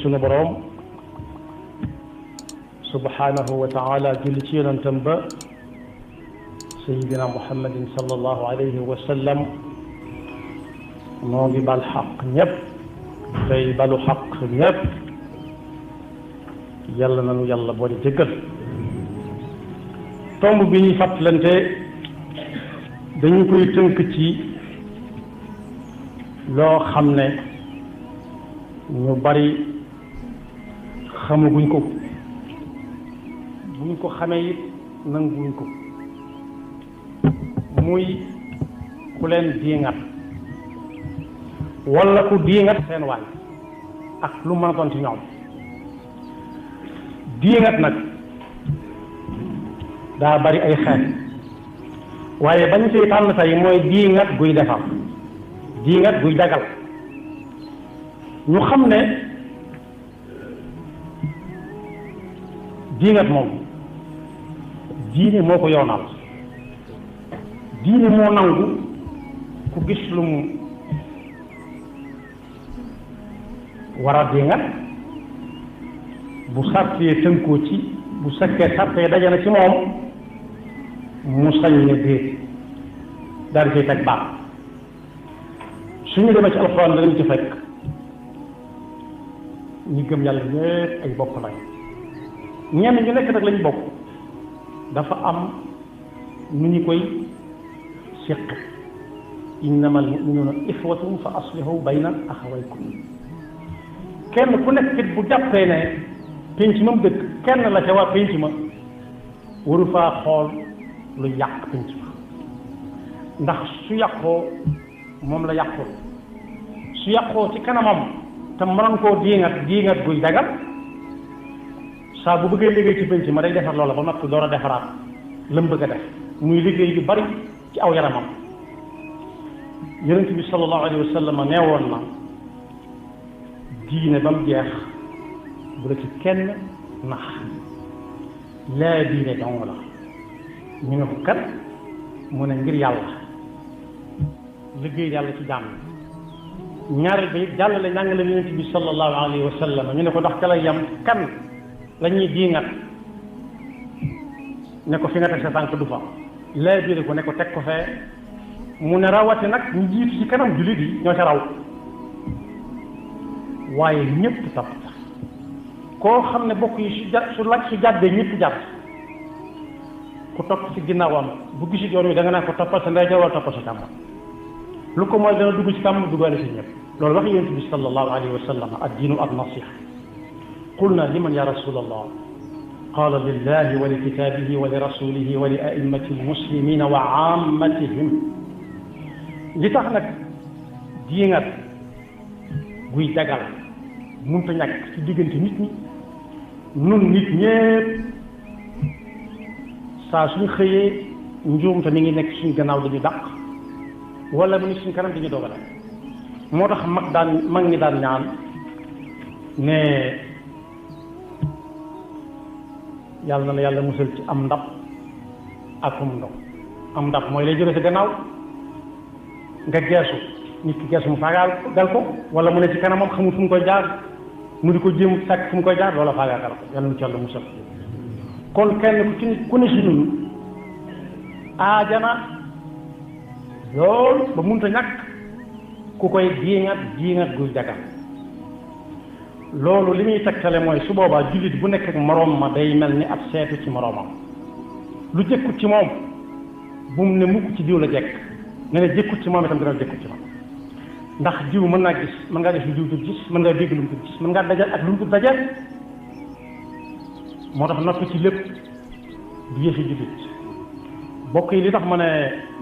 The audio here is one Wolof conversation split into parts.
sunu boroom subhanahu wa taala julli ci yonentam ba sayidina muhammadin sallallahu alayhi wa sallam noo ngi bal xaq ñëpp tey balu xaq ñëpp yàlla nanu yàlla boole jëggal tomb bi ñuy fàttalante dañu koy tënk ci loo xam ne ñu bari xamaguñ ko buñ ko xamee it nanguñ ko muy ku leen diingat walla ku diingat seen waay ak lu mën a doon ci ñoom diingat nag daa bari ay xeet waaye bañ ci tànn tey mooy diingat guy defar diingat guy dagal ñu xam ne diingat moom diine moo ko yoonal diine moo nangu ku gis lu mu war a diingat bu sàttee tënkoo ci bu sekkee sàttee daje na ci moom mu sañ ne déet daal di teg baax suñu demee ci alxuraan danañ ci fekk ñi gëm yàlla ñépp ay bokk lañ ñenn ñu nekk nag lañ bokk dafa am nu ñu koy séq innamal mu'minuuna ixwatun fa aslihu bayna axawaykum kenn ku nekk bu jàppee ne pénc ma mu dëkk kenn la ca waa pénc ma waru faa xool lu yàq pénc ma ndax su yàqoo moom la yàqul su yàqoo ci kanamam te mënoon koo diingat guy dagal saa bu bëggee liggéey ci pénc ma day defar loola ba noppi door a defaraat la mu bëgg a def muy liggéey yu bari ci aw yaramam yonent bi sallallahu alayhi wa sallam neewoon na diine ba mu jeex bu la ci kenn nax laa diine dong la ñu ne ko kat mu ne ngir yàlla liggéey yàlla ci jàmm ñaareel ba it jàllale njàngale yonent bi sallallahu alayhi wa sallam ñu ne ko ndax ca la yam kan la ñuy diingat ne ko fi nga teg sa tànk du fa laa biire ko ne ko teg ko fee mu ne rawati nag ñu jiitu ci kanam jullit yi ñoo ca raw waaye ñëpp topp koo xam ne bokk yi su jàddee ñëpp jàdd ku topp ci ginnaawam bu gisit yoon wi da nga naan ko toppal sa ndeyjoor wala toppal sa càmmoñ lu ko mooy dana dugg ci kàmm duggaale si ñëpp loolu wax yonent bi sallallahu alayhi wa sallam ad-diinu an-nasiha qulna liman ya rasulallah qala lillahi wa li kitabihi wa li rasulihi wa li a'immati al-muslimina wa ammatihim li tax nag diingat guy dagal mënut a ñàkk ci diggante nit ñi nun nit ñépp saa suñu xëyee njuumte mi ngi nekk suñ gannaaw dañu dàq wala mu ngi suñ kanam dañu dogale moo tax mag ñi daan ñaan ne yàlla na la yàlla musal ci am ndab akum ndox am ndab mooy lay jóge sa gannaaw nga geesu nit ki geesu mu faagaagal ko wala mu ne ci kanamam xamul fu mu koy jaar mu di ko jéem sàkk fu mu koy jaar loola faagaagal ko yàlla nu ci yàlla musal kon kenn ku ne si ñun aajana loolu ba munta ñàkk ku koy diingat guy dagal loolu li muy tegtale mooy su boobaa jullit bu nekk ak moroom ma day mel ni ab seetu ci moroomam lu jëkkut ci moom bu mu ne mukk ci diw la jekk ne ne jëkkut ci moom itam dina jëkkut ci moom ndax diw mën naa gis mën ngaa def lu diw du gis mën ngaa dégg lu mu du gis mën ngaa dajal ak lu mu du dajal moo tax noppi ci lépp du yëfi jullit bokk yi li tax ma ne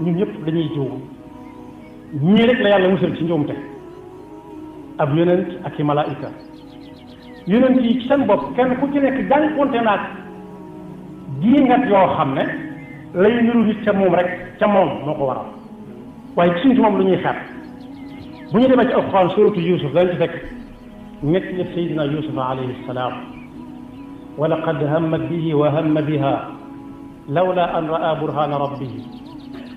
ñun ñëpp dañuy jiw ñii rek la yàlla musal ci njuumte ab yonent ak i malaayika yonent yi ci seen bopp kenn ku ci nekk jànkonte naag diingat yoo xam ne lay niru nit ca moom rek ca moom moo ko waral waaye gisuñ ci moom lu ñuy xeet bu ñu demee ci alxuraan suratu yusuf dañ ci fekk ñett yëpp sayidina yusufa alayhi salaam wa laqad hammat bihi wa hamma biha lawla an raa burhana rabbihi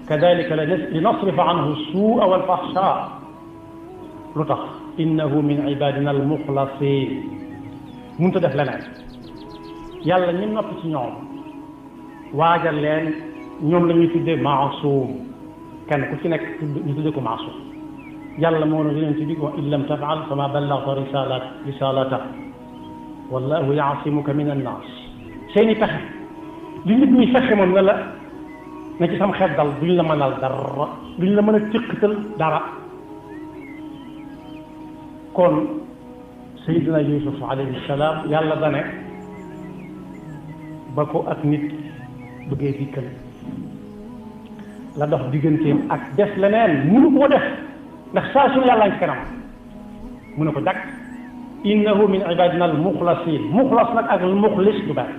kadalika linasrifa anhu suua walfahsha lu tax innahu min ibadina almuxlasin mënut a def leneen yàlla ñi noppi ci ñoom waajal leen ñoom la ñuy tuddee maasuum kenn ku ci nekk ñu tuddee ko maasuum yàlla moo ne yonent bi wa in lam tafal fa ma ballagta risalata wallahu yaasimuka min annaas seeni pexe li nit ñi fexe moom ne la na ci sam xel dal duñ la mënal dara duñ la mën a tiqatal dara kon sayidina yusuf alayhi salaam yàlla dane ba ko ak nit bëggee dikkal la dox digganteem ak def leneen mënu koo def ndax saa su yàlla ci kanam mu ne ko dakk innahu min ibadina al muxlasin muxlas nag ak al muxlis du bari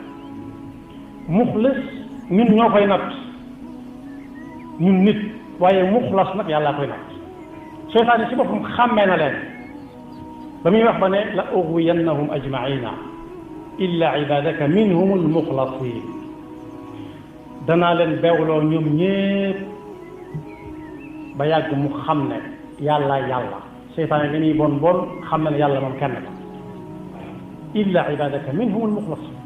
muxlis ñun ñoo koy natt ñun nit waaye muxlas nag yàlla koy natt seytaane si boppam xàmmee na leen ba muy wax ba ne la ughwiyannahum ajmaina illa ibadaka minhum al muxlasin danaa leen bewloo ñoom ñépp ba yàgg mu xam ne yàlla seytaane li muy bon bon xam na ne yàlla moom kenn la illa ibadaka minhum al muxlasin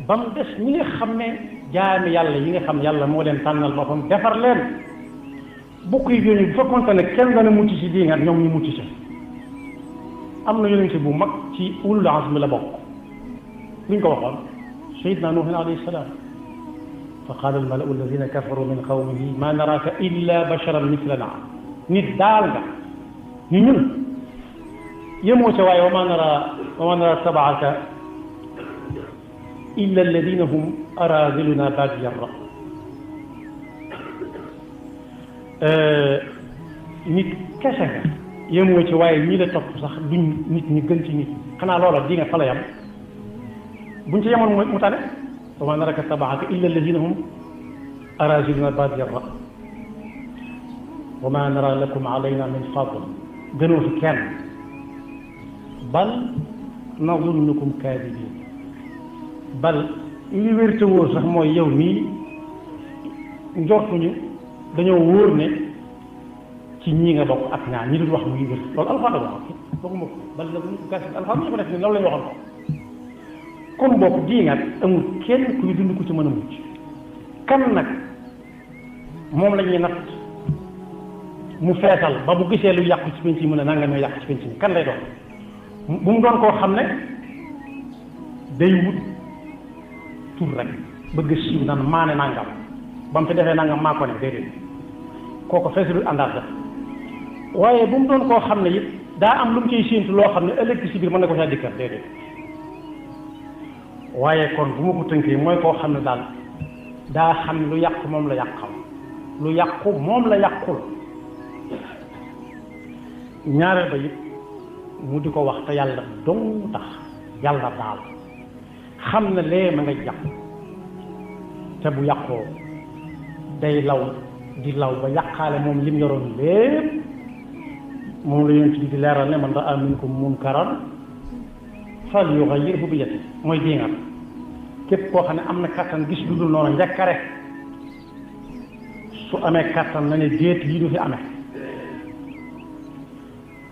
ba mu des ñi nga xam ne jaami yàlla yi nga xam yàlla moo leen tànnal boppam defar leen bokk yi yooyu bu fekkoonte ne kenn dana mucc si di nga ñoom ñu mucc si am na yonent bu mag ci ulul azmi la bokk luñ ko waxoon sayidna nuuhin alayhi salaam fa qaala almalau alladina kafaru min qawmihi ma naraka illa basharan mislana nit daal nga ñu ñun yemoo ca waaye wa ma nara tabaaka illa alladina hum araziluna badiya ra nit kese nga yemoo ci waaye ñi la topp sax duñ nit ñi gën ci nit xanaa loola di nga fa la yam buñ ci yemoon mu tane wa ma naraka tabaaka illa alladina hum araziluna badiya ra wa ma nara lakum alayna min fadl gënoo fi kenn bal nazunnukum kaadibin bal li wér te wóor sax mooy yow mii njortuñu dañoo wóor ne ci ñii nga bokk ak ñaar ñi dul wax muy wér loolu alxuraan la wax bokkuma ko bal nazunnukum kaadibin alxuraan ñu ko def ni loolu la ñu waxoon ko kon bokk diingat amul kenn kuy dund ko ci mën a mucc kan nag moom la ñuy natt mu feesal ba bu gisee lu yàqu ci penc yi mu ne nanga may yàqu ci penc yi kan lay doon bu mu doon koo xam ne day wut tur rek bëgg siiw naan maane nangam ba mu fi defee nangam maa ko ne déedéet kooko feesalul àndaat def waaye bu mu doon koo xam ne it daa am lu mu ciy séentu loo xam ne ëllëg ci biir mën na ko saa dikkal déedéet waaye kon bu ma ko tënkee mooy koo xam ne daal daa xam ne lu yàqu moom la yàqal lu yàqu moom la yàqul ñaareel ba it mu di ko wax te yàlla dong tax yàlla daal xam ne lee ma nga jàpp te bu yàqoo day law di law ba yàqaale moom lim yoroon lépp moom la yonent bi di leeral ne man raa minkum munkaran fal yughayyirhu bi yadihi mooy diingat képp koo xam ne am na kattan gis lu dul noonu njëkkare su amee kattan na ne déet lii du fi amee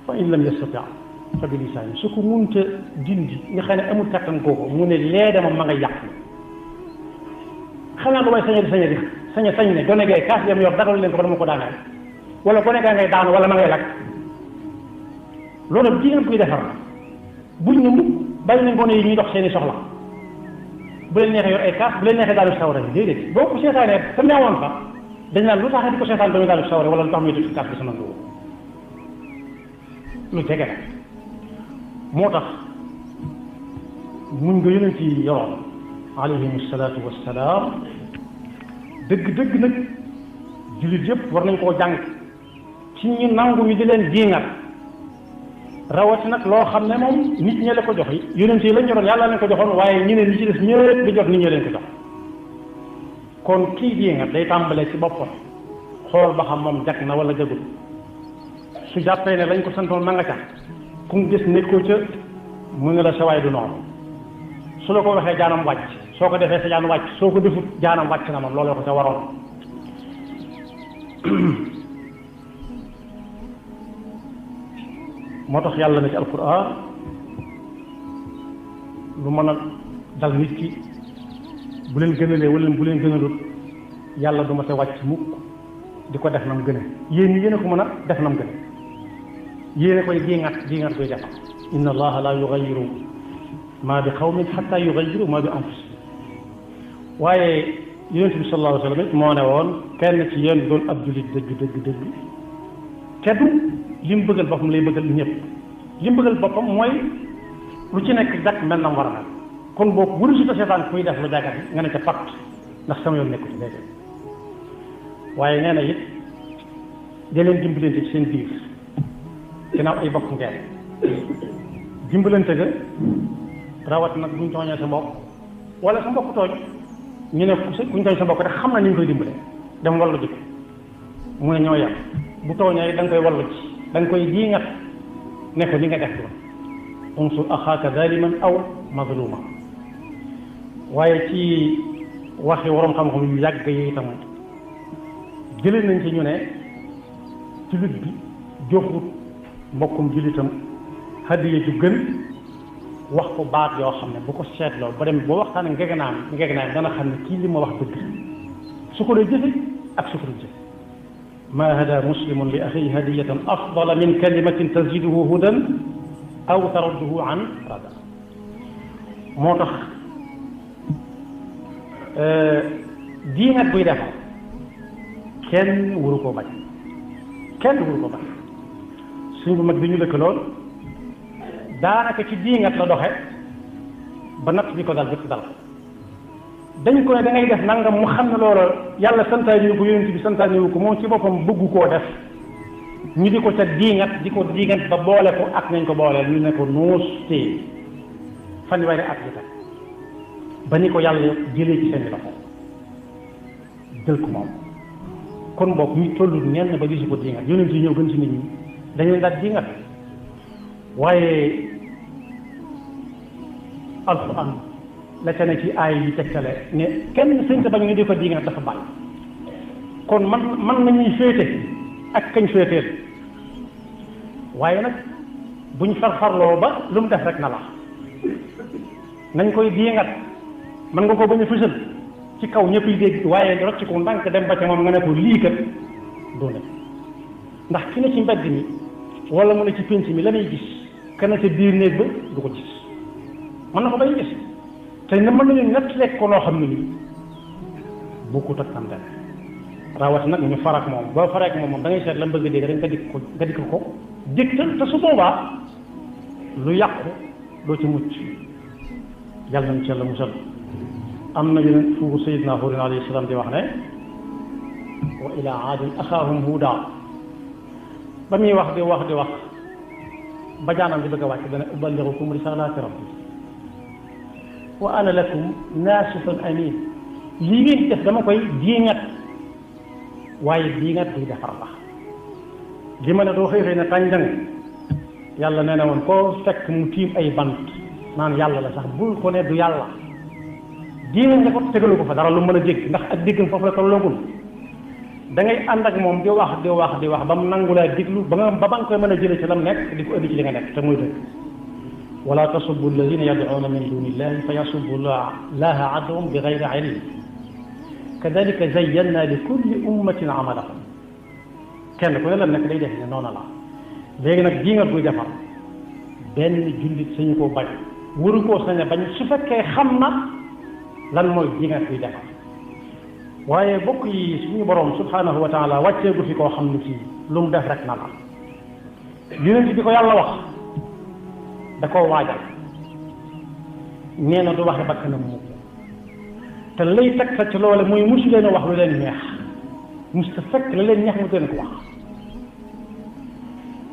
fa in lam yastati fa bi lisaani su ko munta dindi nga xam ne amul kattan kooku mu ne lee dama ma nga yàq xanaa lu may sañ ne gone gay kaas yam yor dagal leen ko ba dama ko daaneel wala gone gaa ngay daanu wala ma ngay lakk loolu di ngeen koy defar buñ ne mukk bàyyi nañ gone yi ñuy dox seeni soxla bu leen neexee yor ay kaas bu leen neexee daal di sawara yi déedéet boo ko seetaanee te neewoon fa dañ naan lu tax di ko seetaan ba muy daal di sawara wala lu tax muy def ci kaas bi sama ngoo lu jege la moo tax muñ nga yonent yi yoroon alayhim salaatu wassalaam dëgg nag jullit yëpp war nañ koo jàng ci ñu nangu ñu di leen diingat rawati nag loo xam ne moom nit ñi la ko jox yi yonent yi lañ yoroon yàlla leen ko joxoon waaye ñeneen ñi ci des ñëpp di jot nit ñi leen ko jox kon kii diingat day tàmbalee ci boppam xool ba xam moom jag na wala jagul su jàppee ne lañ ko santoon ma nga ca ku mu gis nekkoo ca mu ne la sa waay du noonu su la ko waxee jaanam wàcc soo ko defee sa jaan wàcc soo ko defut jaanam wàcc na moom looloo ko ca waroon moo tax yàlla na ci alquran lu mën a dal nit ki bu leen gënalee wala bu leen gënalut yàlla du ma sa wàcc mukk di ko def nam gëne yéen ñi yéen a ko mën a def nam gëne yéen a koy diingat koy defar inna allaha la yugayiru ma bi xawmin xatta yugayiru ma bi anfusihim waaye yonent bi sallallahu alayhi wa sallam it moo ne woon kenn ci yéen doon ab jullit dëgg te du li mu bëggal boppam lay bëggal ñëpp li mu bëggal boppam mooy lu ci nekk jàkk mel na mu war a mel kon boobu bu rusuta seetaan kuy def lu jàkkat yi nga ne ca pat ndax sama yoon nekku ci léegi waaye nee na it da leen dimbalante ci seen biir ginnaaw ay bokk ngeen dimbalante ga rawat nag buñ tooñee sa mbokk wala sa mbokk tooñ ñu ne kuñ tooñ sa mbokk rek xam na ni ñu koy dimbale dem wallu ji ko mu ne ñoo yem bu tooñee da nga koy wallu ci da nga koy diingat ne ko li nga def doon unsur axaaka zaliman aw mazluma waaye ci waxi waroom xam-xam yu yàgg yi itam jëlee nañ ci ñu ne jullit bi joxut mbokkum jullitam hadiya ju gën wax ko baat yoo xam ne bu ko seetloo ba dem boo waxtaan ngegenaam dana xam ne kii li ma wax dëgg su ko dee jëfe ak su ko dee jëfe ma hada muslimun li axihi hadiyatan afdala min kalimatin taziduhu hudan aw tarudduhu an rada moo tax diingat buy defar kenn waru koo bañ suñ bu mag bi ñu dëkk lool daanaka ci diingat la doxe ba natt bi ko dal jëpp dal dañ ko ne da ngay def nangam mu xam ne loola yàlla santaane wu ko yonent bi santaane wu ko moom ci boppam bëggu koo def ñu di ko ca diingat ba boole ko ak nañ ko booleel ñu ne ko noos téye fanweeri at bi teg ba ni ko yàlla jëlee ci seen loxo jël ko moom kon boog ñu tollu ñenn ba gisu ko diingat yonent yi ñëw gën ci nit ñi dañ leen daal diingat waaye alquran la ca ne ci aay yi tegtale ne kenn sëñ sa bañ nga di ko diingat dafa bàyyi kon man nañuy féete ak kañ féeteel waaye nag buñ farfarloo ba lu mu def rek na la nañ koy diingat mën nga ko bañ a fësal ci kaw ñëpp yi dégg waaye rocc ko ndànk dem ba ca moom nga ne ko lii kat doo ne ndax ki ne ci mbedd mi wala mu ne ci pénc mi la muy gis ka ne ca biir néeg ba du ko gis mën na ko bañ gis te ne mën nañu ñett lekk ko loo xam ne nii bokkut ak am dem rawat nag ñu farak moom boo farak moom da ngay seet la mu bëgg a dégg rek nga dikk ko dégtal te su boobaa lu yàqu doo ci mucc yàlla nañ ci yàlla musal am na yeneen fu Sayyidina Huud alayhi salaam di wax ne wa ila aadin axaahum huuda ba muy wax di wax ba jaanam di bëgg a wàcc dana uballighukum risaalaati rabbi wa ana lakum naasihun amiin lii ngeen def dama koy diingat waaye diingat duy defar la li ma ne doo xëy ne tànjang yàlla nee na woon koo fekk mu tiim ay bant naan yàlla la sax bul ko ne du yàlla diingat nga ko tegalu ko fa dara lu mën a dégg ndax ak déggam foofu la tolloogul da ngay ànd ak moom di wax ba mu nangu laa déglu ba nga koy mën a jëlee ci lam nekk di ko indi ci li nga nekk te muy dëgg wala tasubbu alladina yad'una min duni illahi fa yasubbu llaha adwan bi gayri ilm kadalika zayyanna li kulli ummatin amalahum kenn ku ne lam nekk day def ne noonu la léegi nag diingat buy defar benn jullit sañu koo bañ waru koo sañ a bañ su fekkee xam na lan mooy diingat buy defar waaye bokk yi suñu borom subhanahu wa taala wàcceegu fi koo xam ne kii lu mu def rek na la yonent bi ko yàlla wax da koo waajal nee na du waxe bakkanam mukk te lay teg sa ci loole mooy musu leen a wax lu leen neex mus ta fekk la leen neex mu leen ko wax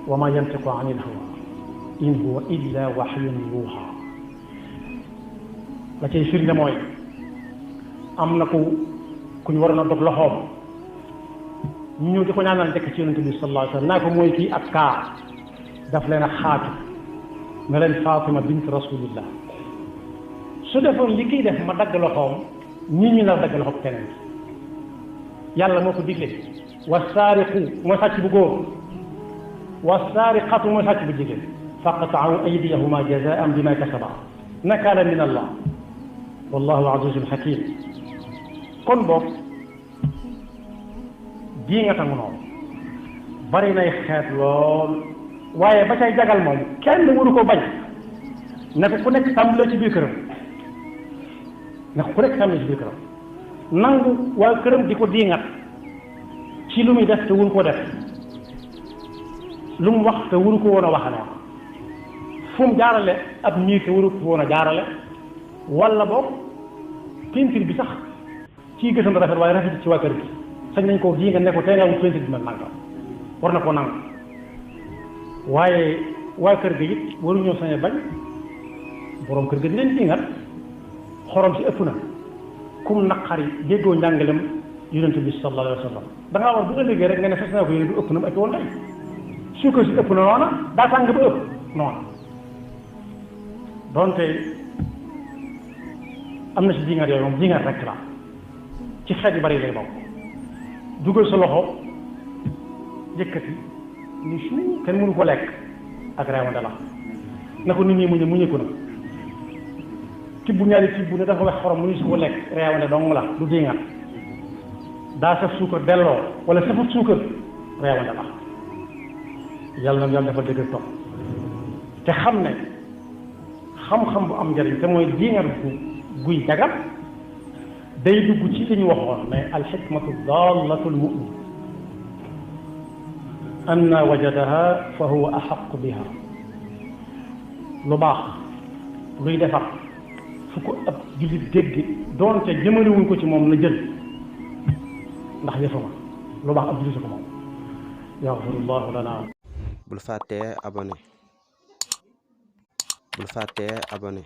wa ma yantiqu anil hawa in huwa illa wahyun yuha la cay firnde mooy am na ku ñu waroon a dog loxoom ñu ñëw di ko ñaanal njëkk ci yonente bi sallallahu alayhi wa sallam naa ko mooy kii ak kaa daf leen a xaatu ne leen Fatima bint rasulillah su defoon li kiy def ma dagg loxoom ñii ñu la dagg loxoom keneen yàlla moo ko digle wa saariqu mooy sàcc bu góor wa saariqatu mooy sàcc bu jigéen faqta'u aydiyahuma jazaan bima kasaba nakaala min allah wallahu azizun hakim kon boog bii nga tangu noonu bari nay xeet lool waaye ba cay jagal moom kenn waru ko bañ ne ko ku nekk tàmbalee ci biir këram ne ko ku nekk tàmbalee ci biir këram nangu waa këram di ko diingat ci lu muy def te wuru ko def lu mu wax te wuru ko woon a waxane wax fu mu jaarale ab miir te wuru ko woon a jaarale wala boog peinture bi sax ci gësam rafet waaye rafet ci waa kër gi sañ nañ koo diingat ne ko tey nga wut peinture bi mel nangam war na koo nangu waaye waa kër gi it waruñoo sañ a bañ boroom kër ga di leen diingat xorom si ëpp na kum naqari déggoo njàngalem yonent bi sallallahu alayhi wa sallam da ngaa war bu ëllëgee rek nga ne fas naa ko yéene du ëpp na mu ëpp woon lay suukar si ëpp na noona daa tàng ba ëpp noona donte am na si diingat yooyu moom diingat rek la ci xeet yu bari lay bokk dugal sa loxo yëkkati ni suu kenn mënu ko lekk ak reewande la na ko nit ñi muñe ko na tibb ñaari tibb ne dafa wex xorom mënu su ko lekk reewande dong la du diingat daa saf suukar delloo wala safut suukar reewande la yàlla na yàlla dafa dëgg topp te xam ne xam-xam bu am njëriñ te mooy diingat bu guy jagat day dugg ci li ñu waxoon mais alxikmatu dallatul mu'min anna wajadaha fa huwa axaqu biha lu baax luy defar fu ko ab jullit dégg doonte jëmalewuñ ko ci moom na jël ndax yëfama lu baax ab jullit ko moom yaxfirullahu lana bul fàttee abonné bul fàttee abonné